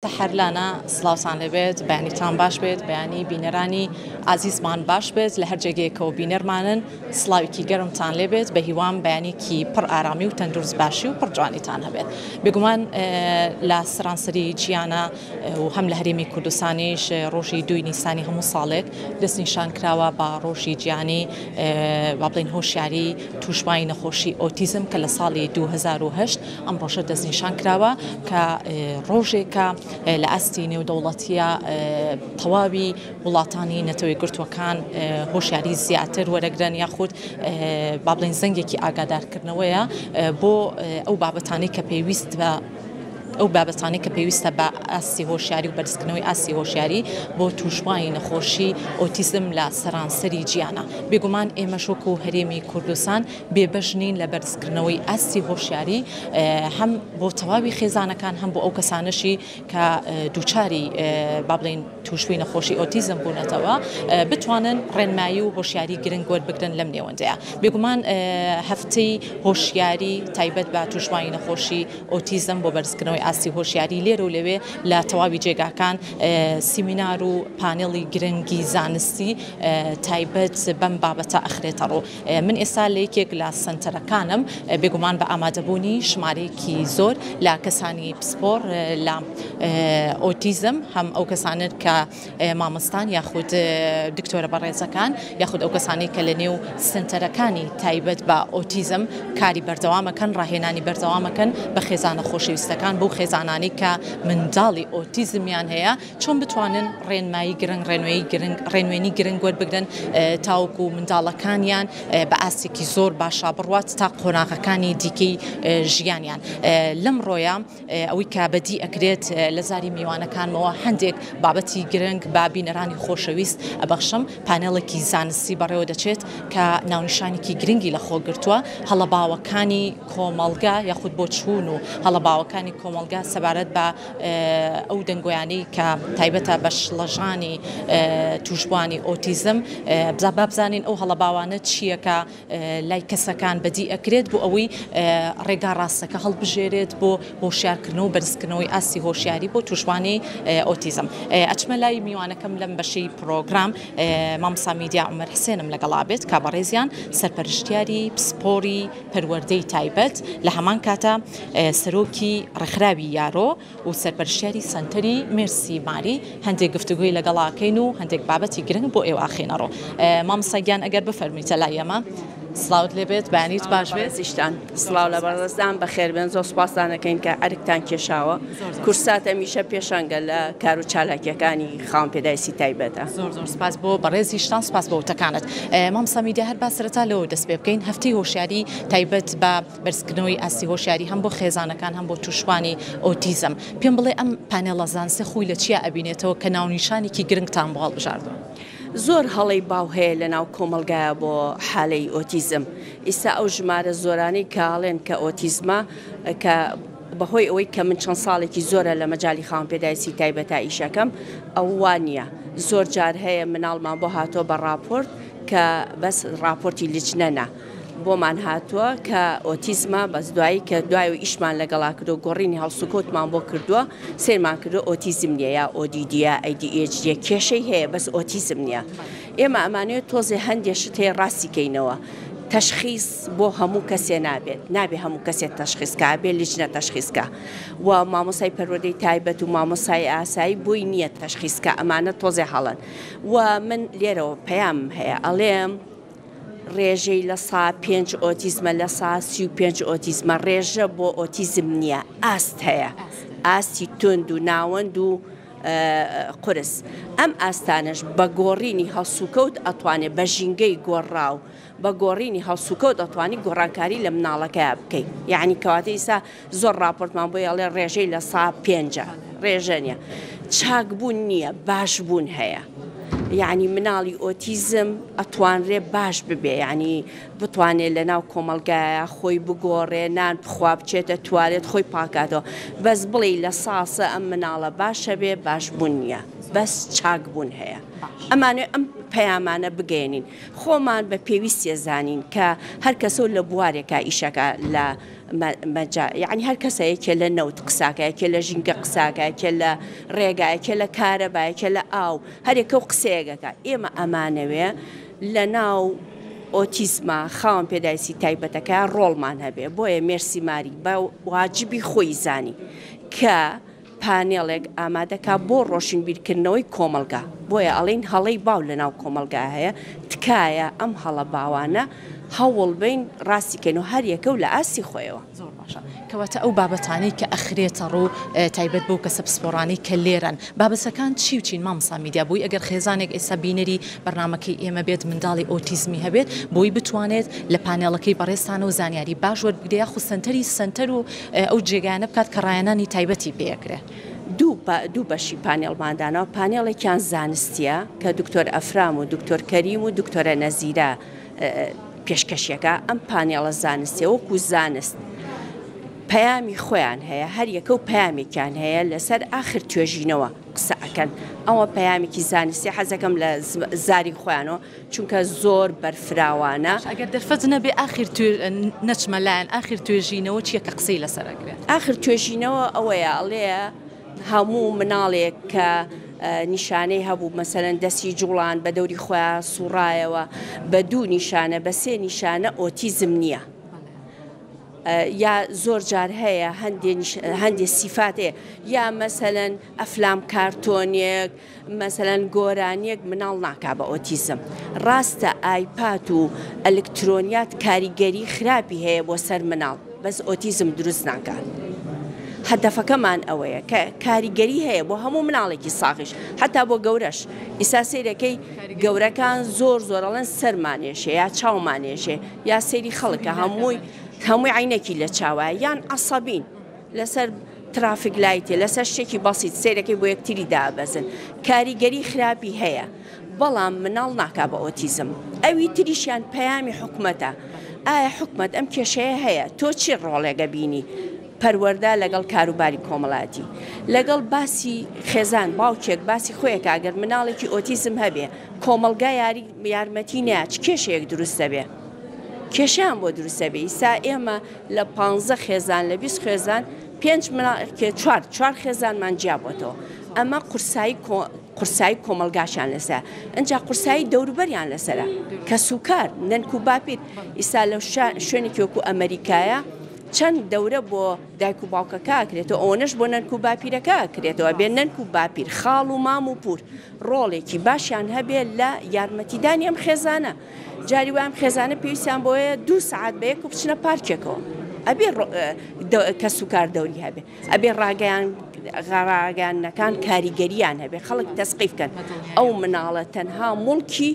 سەحەر لانا سڵاوتان لێبێت بەیانیتان باش بێت بەیانی بینەرانی ئازیزمان باش بێت لە هەر جێگەیەکەوە بینەرمانن سڵاوێکی گەرمتان لێبێت بە هیوام بەیانێکی پڕ ئارامی و تەندروست باشی و پڕ جوانیتان هەبێت بێگومان لە سەرانسەری جیهانە و هەم لە هەرێمی کوردستانیش ڕۆژی دووی نیسانی هەموو ساڵێک دەستنیشان کراوە بە ڕۆژی جیهانی با بڵێین هۆشیاری تووشبووانی نەخۆشی ئۆتیزم کە لە ساڵی 2008 ئەم ڕۆژە دەستنیشان کراوە کە ڕۆژێکە لە ئاستی نێودەوڵەتیە تەواوی وڵاتانی نەتەوە یەکگرتووەکان هۆشیاری زیاتر وەرەگرن یاخود با بڵێین زەنگێکی ئاگادارکردنەوەیە بۆ ئەو بابەتانەی کە پێویست بە ئەو بابەتانەی کە پێویستە بە ئاستی هۆشیاری و بەرزکردنەوەی ئاستی هۆشیاری بۆ تووشبووانی نەخۆشی ئۆتیزم لە سەرانسەری جیهانە. بێگومان ئێمەش وەکو هەرێمی کوردستان بێبەش نین لە بەرزکردنەوەی ئاستی هۆشیاری هەم بۆ تەواوی خێزانەکان هەم بۆ ئەو کەسانەشی کە دووچاری با بڵێین تووشبووی نەخۆشی ئۆتیزم بوونەتەوە بتوانن ڕێنمایی و هۆشیاری گرنگ وەربگرن لەم نێوەندەیە. بێگومان هەفتەی هۆشیاری تایبەت بە تووشبووانی نەخۆشی ئۆتیزم بۆ بەرزکردنەوەی ئاستی هۆشیاری لێرە و لەوێ لە تەواوی جێگاکان سیمینار و پانێڵی گرنگی زانستی تایبەت بەم بابەتە ئەخرێتە ڕوو. من ئێستا لە یەکێک لە سەنتەرەکانم بێگومان بە ئامادەبوونی ژمارەیەکی زۆر لە کەسانی پسپۆڕ لە ئۆتیزم هەم ئەو کەسانە کە مامۆستان یاخود دکتۆرە بەڕێزەکان یاخود ئەو کەسانەی کە لە نێو سنتەرەکانی تایبەت بە ئۆتیزم کاری بەردەوامەکەن ڕاهێنانی بەردەوامەکەن بە خێزانە خۆشەویستەکان بەو خێزانانەی کە منداڵی ئۆتیزمیان هەیە چۆن بتوانن ڕێنمایی گرنگ ڕێنوێی گرنگ ڕێنوێنی گرنگ وەربگرن تاوەکو منداڵەکانیان بە ئاستێکی زۆر باشا بڕوات تا قۆناغەکانی دیکەی ژیانیان لەمڕۆیە ئەوەی کە بەدی ئەکرێت لە زاری میوانەکانمەوە هەندێک بابەتی گرنگ بە بینەرانی خۆشەویست ئەبەخشم، پانێڵێکی زانستی بەڕێوە دەچێت کە ناونیشانێکی گرنگی لەخۆ گرتووە، هەڵە باوەکانی کۆمەڵگا یاخود بۆچوون و هەڵە باوەکانی کۆمەڵگا سەبارەت بە ئەو دەنگۆیانەی کە تایبەتە بە شڵەژانی تووشبووانی ئۆتیزم، با بزانین ئەو هەڵە باوانە چییە کە لای کەسەکان بەدی ئەکرێت بۆ ئەوەی ڕێگا ڕاستەکە هەڵبژێرێت بۆ هۆشیارکردنەوە و بەرزکردنەوەی ئاستی هۆشیاری بۆ تووشبوانی ئۆتیزم. ئەچمە لای میوانەکەم لەم بەشەی پڕۆگرام مامۆستا میدیا عومەر حسێنم لەگەڵا بێت کە بەڕێزیان سەرپەرشتیاری پسپۆری پەروەردەی تایبەت لە هەمان کاتا سەرۆکی ڕێکخراوی یارۆ و سەرپەرشتیاری سەنتەری مێرسی ماری هەندێک گفتوگۆی لەگەڵا کەین و هەندێک بابەتی گرنگ بۆ ئێوە ئەخەینەڕوو. مامۆستا گیان ئەگەر بفەرموویتە لای ئێمە. سڵاوت لێ بێت بەیانیت باش بێت. بەڕێزیشتان سڵاو لە بەڕێزتان بەخێربێن زۆر سوپاستان ئەکەین کە ئەرکتان کێشاوە کوردسات هەمیشە پێشەنگە لە کار و چالاکیەکانی خاوەن پێداویستی تایبەتە. زۆر زۆر سوپاس بۆ بەڕێزیشتان سوپاس بۆ وتەکانت. مامۆستا میدیا هەر با سەرەتا لەوە دەست پێ بکەین هەفتەی هۆشیاری تایبەت بە بەرزکردنەوەی ئاستی هۆشیاری هەم بۆ خێزانەکان هەم بۆ تووشبوانی ئۆتیزم. پێم بڵێ ئەم پانێڵە زانستیە خۆی لە چیا ئەبینێتەوە کە ناونیشانێکی گرنگتان بۆ هەڵبژاردووە؟ زۆر هەڵەی باو هەیە لە ناو کۆمەڵگایا بۆ حالەی ئۆتیزم. ئیستا ئەو ژمارە زۆرانەی کە ئەڵێن کە ئۆتیزمە کە بەهۆی ئەوەی کە من چەند ساڵێکی زۆرە لە مەجالی خاوەن پێداویستی تایبەتا ئیشەکەم ئەو وا نییە. زۆر جار هەیە مناڵمان بۆ هاتووە بە ڕاپۆرت کە بەس ڕاپۆرتی لجنە نا. بۆمان هاتووە کە ئۆتیزمە بەس دوایی کە دوای ئیشمان لەگەڵا کردو گۆڕینی هەڵسوکەوتمان بۆ کردووە سەیرمان کردووە ئۆتیزم نییە یا ئۆدیدیە ئەیدیئێچدیە کێشەی هەیە بەس ئۆتیزم نییە ئێمە ئەمانەوێت تۆزێ هەندێ شت هەیە ڕاستی کەینەوە تەشخیص بۆ هەموو کەسێ نابێت نابێ هەموو کەسێ تەشخیص کا بێ لجنە تەشخیص کا و مامۆسای پەروەردەی تایبەت و مامۆسای ئاسایی بۆی نییە تەشخیص کا ئەمانە تۆزێ هەڵەن و من لێرەوە پەیامم هەیە ئەڵێم ڕێژەی 5% ئۆتیزمە 35% ئۆتیزمە ڕێژە بۆ ئۆتیزم نییە ئاست هەیە ئاستی توند و ناوەند و قورس ئەم ئاستانەش بە گۆڕینی هەڵسوکەوت ئەتوانێ بە ژینگەی گۆڕاو بە گۆڕینی هەڵسوکەوت ئەتوانی گۆڕانکاری لە مناڵەکەیا بکەی یەعنی کەواتە ئیسا زۆر ڕاپۆرتمان بۆی ئەڵێ ڕێژەی لە سا پێنجە ڕێژە نیە چاک بوون نییە باش بوون هەیە یعنی مناڵی ئۆتیزم ئەتوانرێ باش ببێ یعنی بتوانێ لە ناو کۆمەڵگایە خۆی بگۆڕێ نان بخوا بچێتە توالێت خۆی پاکاتەوە بەس بڵێی لە ساسە ئەم مناڵە باشە بێ باش بوون نییە بەس چاک بوون هەیە ئەمانێ ئەم. پەیامانە بگەیەنین. خۆمان بە پێویستیە زانین کە هەر کەسەو لە بوارێکا ئیشەکا لە مەجا یەعنی هەر کەسە یەکێ لە نەوت قساکا یەکێ لە ژینگە قساکا یەکێ لە ڕێگا یەکێ لە کارەبا یەکێ لە ئاو هەر یەکەو قسەیەک ئەکا ئێمە ئەمانەوێ لە ناو ئۆتیزما خاوەن پێداویستی تایبەتەکە ڕۆڵمان هەبێ بۆیە مێرسی ماری بە واجبی خۆی زانی کە پانێڵێک ئامادەکا بۆ ڕۆشنبیرکردنەوەی کۆمەڵگا، بۆیە ئەڵێین هەڵەی باو لەناو کۆمەڵگا هەیە، تکایە ئەم هەڵە باوانە هەوڵبەین ڕاستی کەین و هەر یەکەو لە ئاستی خۆیەوە. زۆر باشە کەواتە ئەو بابەتانەی کە ئەخرێتە ڕوو تایبەت بەو کەسە پسپۆڕانەی کە لێرەن بابەتەکان چی و چین مامۆستا میدیا بۆی ئەگەر خێزانێک ئێستا بینەری بەرنامەکەی ئێمە بێت منداڵی ئۆتیزمی هەبێت بۆی بتوانێت لە پانێڵەکەی بەڕێزتانەوە زانیاری باش وەربگرێ یاخود سەنتەری سەنتەر و ئەو جێگایانە بکات کە ڕایەنانی تایبەتی پێ ئەکرێ. دوو بەشی پانێڵمان داناوە، پانێڵێکیان زانستییە کە دکتۆر ئەفرام و دکتۆر کەریم و دکتۆرە نەزیرە پێشکەشیەکە، ئەم پانێڵە زانستیە وەکو زانست پەیامی خۆیان هەیە، هەر یەکە و پەیامێکیان هەیە لەسەر ئاخر توێژینەوە قسە ئەکەن، ئەوە پەیامێکی زانستی حەزەکەم لە زاری خۆیانەوە چونکە زۆر بەرفراوانە. باشە ئەگەر دەرفەت نەبێ ئاخر توێ نەچمە لایان ئاخر توێژینەوە چیە کە قسەی لەسەر ئەکرێ؟ ئاخر توێژینەوە ئەوەیە ئەڵێ هەموو مناڵێک کە نیشانەی هەبوو مەسەلەن دەستی جوڵان بە دەوری خۆیا سوڕایەوە بە دوو نیشانە بە سێ نیشانە ئۆتیزم نییە. یا زۆر جار هەیە هەندێ هەندێ سیفات هەیە یا مەسەلەن ئەفلام کارتۆنێک مەسەلەن گۆرانیەک مناڵ ناکا بە ئۆتیزم. ڕاستە ئایپاد و ئەلکترۆنیات کاریگەری خراپی هەیە بۆ سەر مناڵ بەس ئۆتیزم دروست ناکات. هەدەفەکەمان ئەوەیە کە کاریگەری هەیە بۆ هەموو مناڵێکی ساغیش حەتا بۆ گەورەش. ئیستا سەیرەکەی گەورەکان زۆر زۆر ئەڵێن سەرمان ئێشێ یا چاومان ئێشێ یا سەیری خەڵکە هەمووی هەمووی عەینەکی لە چاوایە یان عەسەبین. لەسەر ترافیک لایتێ لەسەر شتێکی بەسیت سەیرەکەی بۆ یەکتری دابەزن کاریگەری خراپی هەیە بەڵام مناڵ ناکا بە ئۆتیزم ئەوی تریشیان پەیامی حکومەتە ئایا حکومەت ئەم کێشەیە هەیە تۆ چی ڕۆڵێک ئەبینی پەروەردە لەگەڵ کاروباری کۆمەڵایەتی لەگەڵ باسی خێزان باوکێک باسی خۆیەکە ئەگەر مناڵێکی ئۆتیزم هەبێ کۆمەڵگا یاری یارمەتی نیا چ کێشەیەک دروست دەبێ کێشەیان بۆ دروست دەبێ ئیسا ئێمە لە پانزە خێزان لە 20 خێزان پێنج چوار چوار خێزانمان جیا بۆتەوە ئەمە قورسایی قورسایی کۆمەڵگاشیان لەسەر ئەجا قورسایی دەوروبەریان لەسرە کەسوکار نەنک و باپیر ئیستا لە شوێنێکی وەکو ئەمریکایە چەند دەورە بۆ دایک و باوکەکە ئەکرێتەوە ئەوەنەش بۆ نەنک و باپیرەکە ئەکرێتەوە بێ نەنک و باپیر خاڵ و مام و پور ڕۆڵێکی باشیان هەبێ لە یارمەتیدانی ئەم خێزانە جاری وایە ئەم خێزانە پێویستیان بۆیە دوو سەعات بە یەک و بچنە پارکێکەوە ئەبێ کەسوکار دەوری هەبێ ئەبێ ڕاگەیان ڕاگەیاندنەکان کاریگەریان هەبێ خەڵک تەسقیف کەن ئەو مناڵە تەنها موڵکی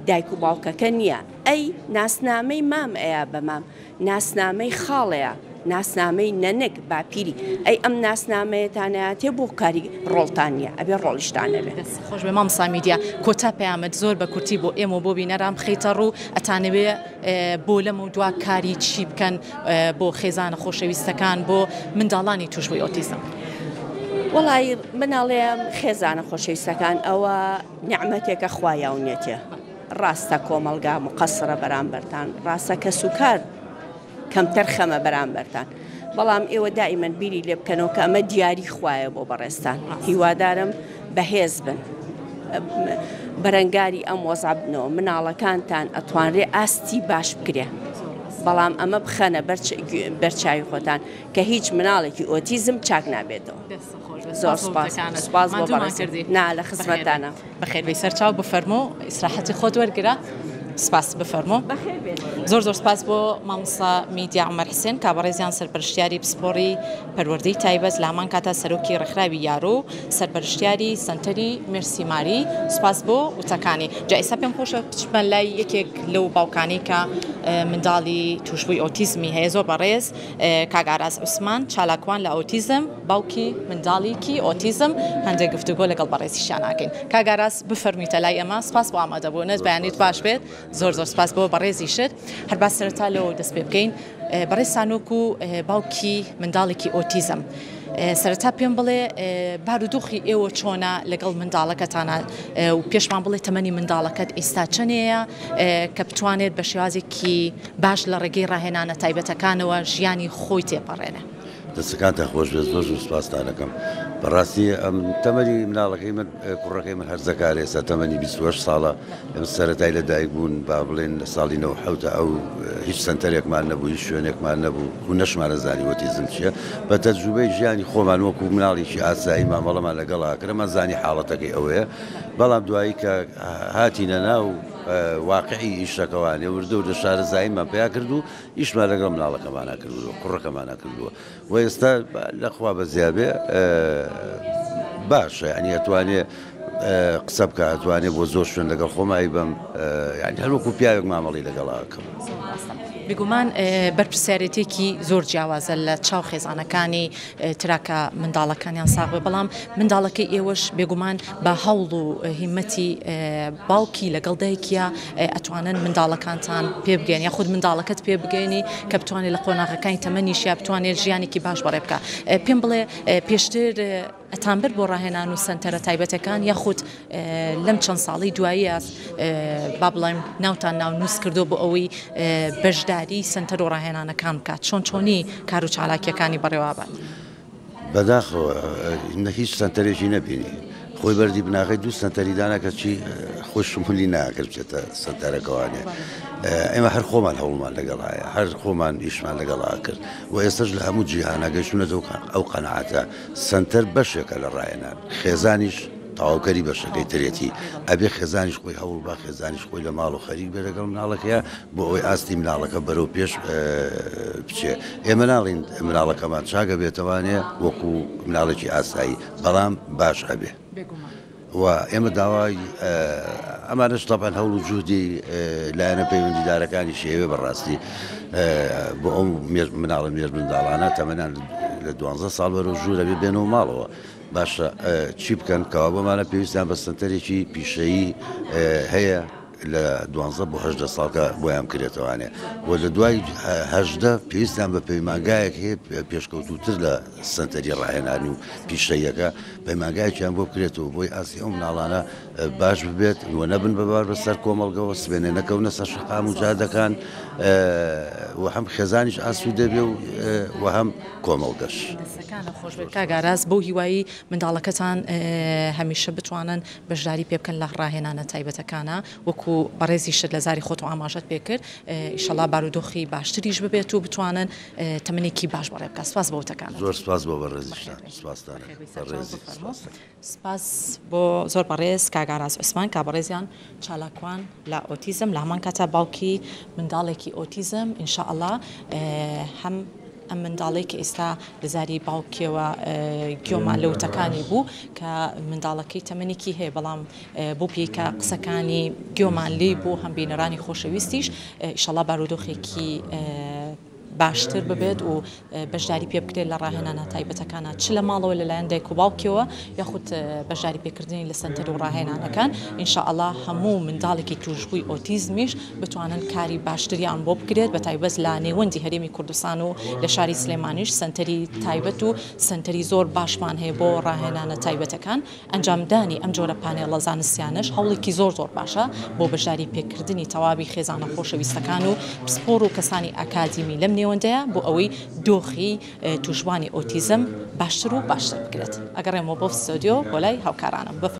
دایک و باوکەکە نییە ئەی ناسنامەی مام ئەیا بە مام ناسنامەی خاڵەیە ناسنامەی نەنک باپیری ئەی ئەم ناسنامەیەتان نەیاتێ بۆ کاری ڕۆڵتان نیە ئەبێ ڕۆڵیشتان هەبێ. دەست خۆش بێ مامۆستا میدیا کۆتا پەیامت زۆر بە کورتی بۆ ئێمە و بۆ بینەران بخەیتە ڕوو ئەتانەوێ بۆ لەمەو دوا کاری چی بکەن بۆ خێزانە خۆشەویستەکان بۆ منداڵانی توشبووی ئۆتیزم؟ وەڵایی من ئەڵێم خێزانە خۆشەویستەکان ئەوە نیعمەتێکە خوا یاونیەتێ ڕاستە کۆمەڵگا مقەسڕە بەرامبەرتان ڕاستە کەسوکار کەمتەر خەمە بەرامبەرتان بەڵام ئێوە دائیمەن بیری لێ بکەنەوە کە ئەمە دیاری خوایە بۆ بەڕێزتان هیوادارم بەهێز بن بەرەنگاری ئەم وەزع بنەوە مناڵەکانتان ئەتوانرێ ئاستی باش بکرێ بەڵام ئەمە بخەنە بەرچاوی خۆتان کە هیچ مناڵێکی ئۆتیزم چاک نابێتەوە زۆر سپاس سپاس بۆ بەڕێزت نا لە خزمەتتانە. بەخێربێی سەرچاو بفەرموو ئیسراحەتی خۆت وەرگرە سپاس بفەرموو زۆر زۆر سپاس بۆ مامۆستا میدیا عومەر حسێن کا بەڕێزیان سەرپەرشتیاری پسپۆڕی پەروەردەی تایبەت لە هەمان کاتا سەرۆکی ڕێکخراوی یارۆ و سەرپەرشتیاری سەنتەری مێرسی ماری سپاس بۆ وتەکانی جا ئێستا پێم خۆشە بچمە لای یەکێک لەو باوکانەی کە منداڵی تووشبووی ئۆتیزمی هەیە زۆر بەڕێز کاک ئاراس عوسمان چالاکوان لە ئۆتیزم باوکی منداڵیکی ئۆتیزم هەندێک گفتوگۆ لەگەڵ بەڕێزیشیان ئەکەین. کاک ئاراس بفەرموویتە لای ئێمە سپاس بۆ ئامادەبوونت بەیانیت باش بێت زۆر زۆر سپاس بۆ بەڕێزیشت هەر با سەرەتا لەوە دەست پێ بکەین بەڕێزتان وەکو باوکی منداڵێکی ئۆتیزم. سەرەتا پێم بڵێ بارودۆخی ئێوە چۆنە لەگەڵ منداڵەکەتانە و پێشمان بڵێ تەمەنی منداڵەکەت ئێستا چەنەیە کە بتوانێت بە شێوازێکی باش لە ڕێگەی ڕاهێنانە تایبەتەکانەوە ژیانی خۆی تێپەڕێنێ. دەستەکانتان خۆش بێت زۆر زۆر سپاستان ئەکەم بەڕاستی ئەم تەمەنی مناڵەکەی من کوڕەکەی من هەرزەکارە ئێستا تەمەنی 28 ساڵە ئێمە سەرەتای لە دایک بوون با بڵێن لە ساڵی 97 ئەو هیچ سەنتەرێکمان نەبوو هیچ شوێنێکمان نەبوو و نەشمانەزانی ئۆتیزم چییە بە تەجروبەی ژیانی خۆمان وەکو مناڵێکی ئاسایی مامەڵەمان لەگەڵا کرد زانی حاڵەتەکەی ئەوەیە بەڵام دوایی کە هاتینە ناو واقعی ئیشەکەوانێ وردە وردە شارەزاییمان پیا کرد و ئیشمان لەگەڵ مناڵەکەمانا کردووە، کوڕەکەمانا کردووە و ئێستا لە خوا بەزیابێ باشە یعنی ئەتوانێ قسە بکە ئەتوانێ بۆ زۆر شوێن لەگەڵ خۆمایی بەم یعنی هەر وەکو پیاوێک مامەڵی لەگەڵا ئەکەم. بێگومان بەرپرسیارێتێکی زۆر جیاوازە لە چاو خێزانەکانی ترا کە منداڵەکانیان ساغ بێ بەڵام منداڵەکەی ئێوەش بێگومان بە هەوڵ و هیمەتی باوکی لەگەڵ دایکیا ئەتوانن منداڵەکانتان پێ بگەن یاخود منداڵەکەت پێ بگەێنی کە بتوانێت لە قۆناغەکانی تەمەنیشیا بتوانێت ژیانێکی باش بەڕێ بکە پێم بڵێ پێشتر ئەتانبرد بۆ ڕاهێنان و سەنتەرە تایبەتەکان یاخود لەم چەند ساڵەی دواییە با بڵێم ناوتان ناونووس کردو بۆ ئەوەی بەشداری سەنتەر و ڕاهێنانەکان بکات چۆن چۆنی کار و چالاکیەکانی بەڕێوابات؟ بەداخەوە هیچ سەنتەرێکی نەبینی خۆی بەردی بناغەی دوو سەنتەری دانا کەچی خۆی شمولی ناکرد بچێتە سەنتەرەکەوانێ ئێمە هەر خۆمان هەوڵمان لەگەڵایە هەر خۆمان ئیشمان لەگەڵا کرد و ئێستش لە هەموو جیهانە گەیشتونەتەوە ئەو قەناعەتە سەنتەر بەشێکە لە ڕاهێنان خێزانیش تەواوکەری بەشەکەی ترێتی ئەبێ خێزانیش خۆی هەوڵ با خێزانیش خۆی لە ماڵ و خەریک بێ لەگەڵ مناڵەکەیا بۆ ئەوەی ئاستی مناڵەکە بەرەو پێش بچێ ئێمە ناڵین مناڵەکەمان چاکە بێتەوانێ وەکو مناڵێکی ئاسایی بەڵام باش ئەبێ و ئێمە داوای ئەمانەش تەبعەن هەوڵ و جوهدی لایەنە پەیوەندیدارەکانی شێوێ بەڕاستی بۆ ئەو مناڵە مێرمنداڵانە تەمەنیان لە دوانزە ساڵ بەرەو ژوورە بێ بێنەوە ماڵەوە باشە چی بکەن کەوا بۆمانە پێویستیان بە سەنتەرێکی پیشەیی هەیە لە دوانزە بۆ 18 ساڵکە بۆیان بکرێتەوانێ و لە دوای 18 پێویستیان بە پەیمانگایەک هەیە پێشکەوتووتر لە سەنتەری ڕاهێنانی و پیشەیەکە پەیمانگایەکیان بۆ بکرێتەوە بۆی ئاستی ئەو مناڵانە باش ببێت و نەبن بە بار بەسەر کۆمەڵگەوە سبێنێ نەکەونە سەر شەقام و جادەکان و هەم خێزانیش ئاسوودە بێ و هەم کۆمەڵگەش. دەستەکانت خۆش بێت کاک ئاراس بەو هیوایی منداڵەکەتان هەمیشە بتوانن بەشداری پێ بکەن لە ڕاهێنانە تایبەتەکانا وەکو بەڕێزیشت لە زاری خۆتەوە ئاماژەت پێ کرد ئیشەڵا بارودۆخی باشتریش ببێت و بتوانن تەمەنێکی باش بەڕێ بکات سپاس بۆ وتەکانت. زۆر سپاس بۆ بەڕێزیشتان سپاستان بەڕێزی سپاس. سپاس بۆ زۆر بەڕێز کاک ئاراس عوسمان کا بەڕێزیان چالاکوان لە ئۆتیزم لە هەمان کاتا باوکی منداڵێکی ئۆتیزم ان شاء اللە هەم ئەم منداڵەی کە ئێستا لە زاری باوکیەوە گوێمان لە وتەکانی بوو کە منداڵەکەی تەمەنێکی هەیە بەڵام بۆ پێی کە قسەکانی گوێمان لێی بوو هەم بینەرانی خۆشەویستیش ئیشەڵا بارودۆخێکی باشتر ببێت و بەشداری پێ بکرێت لە ڕاهێنانە تایبەتەکانا چ لە ماڵەوە لەلایەن دایک و باوکیەوە یاخود بەشداری پێکردنی لە سەنتەر و ڕاهێنانەکان ان شاء اللە هەموو منداڵێکی توشبووی ئۆتیزمیش بتوانن کاری باشتریان بۆ بکرێت بە تایبەت لە نێوەندی هەرێمی کوردستان و لە شاری سلێمانیش سەنتەری تایبەت و سەنتەری زۆر باشمان هەیە بۆ ڕاهێنانە تایبەتەکان. ئەنجامدانی ئەم جۆرە پانێڵە زانستیانەش هەوڵێکی زۆر زۆر باشە بۆ بەشداری پێکردنی تەواوی خێزانە خۆشەویستەکان و پسپۆڕ و کەسانی ئاکادیمی لەم نێوەندەیا بۆ ئەوەی دۆخی تووشبوانی ئۆتیزم باشتر و باشتر بکرێت. ئەگەڕێمەوە بۆ ستۆدیۆ بۆ لای هاوکارانم.